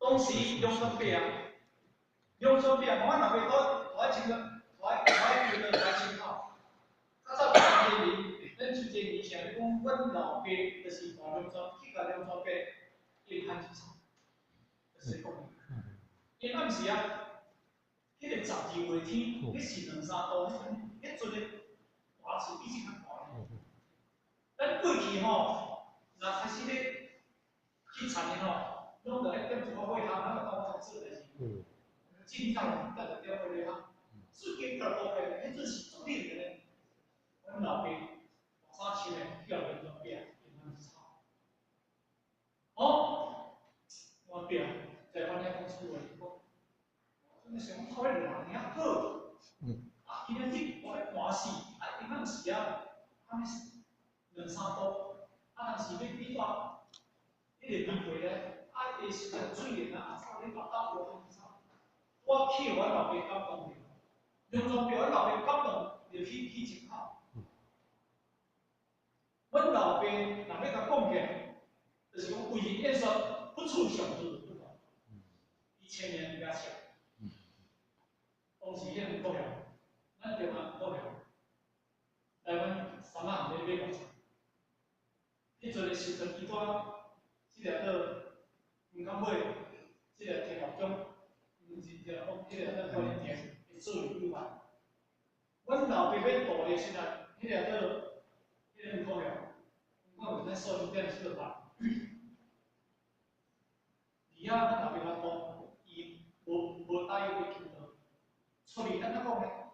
當時兩三百啊，兩三百，我若袂倒，我穿個，我我叫做我穿好。較早周杰倫，咱周杰倫想講，阮老爸就是大兩三，去共兩三伯伊番一場，就是講，因暗時啊，彼個12月天，彼是兩三度，彼陣的大是比這較大咧。咱過去吼，若開始咧去田的吼，攏著愛點一寡火烘，咱就當我做代志。進到咱就點火咧烘，水經夠多嘅，彼陣是足冷的咧。阮老爸換衫穿的，去予兩張餅，用番炒。哦，我爸在阮遐講厝話，講，我真想講討彼人遐好。啊，今仔日我欲寒死，啊，因暗時啊，啥物兩三度，啊，當時欲比大，彼個機會咧，啊，會時陣水咧，啊，走咧把斗落去走，我去予阮老爸感動著，兩張票阮老爸感動，就去一口。阮老爸若欲共講起來，就是講為人言說，不處上主不同，伊千年毋敢笑。當時迄個股票，咱中央股票，台灣三仔行咧買偌濟，彼陣的時陣，伊拄這個做毋敢買，這個天後宮，毋是天後宮，彼個做管理廳會做委員。阮老爸欲渡的時陣，彼個做彼個股票，我有咱數點四百。而遐阮老爸甲講，伊無答應欲去倒，出去按怎講咧？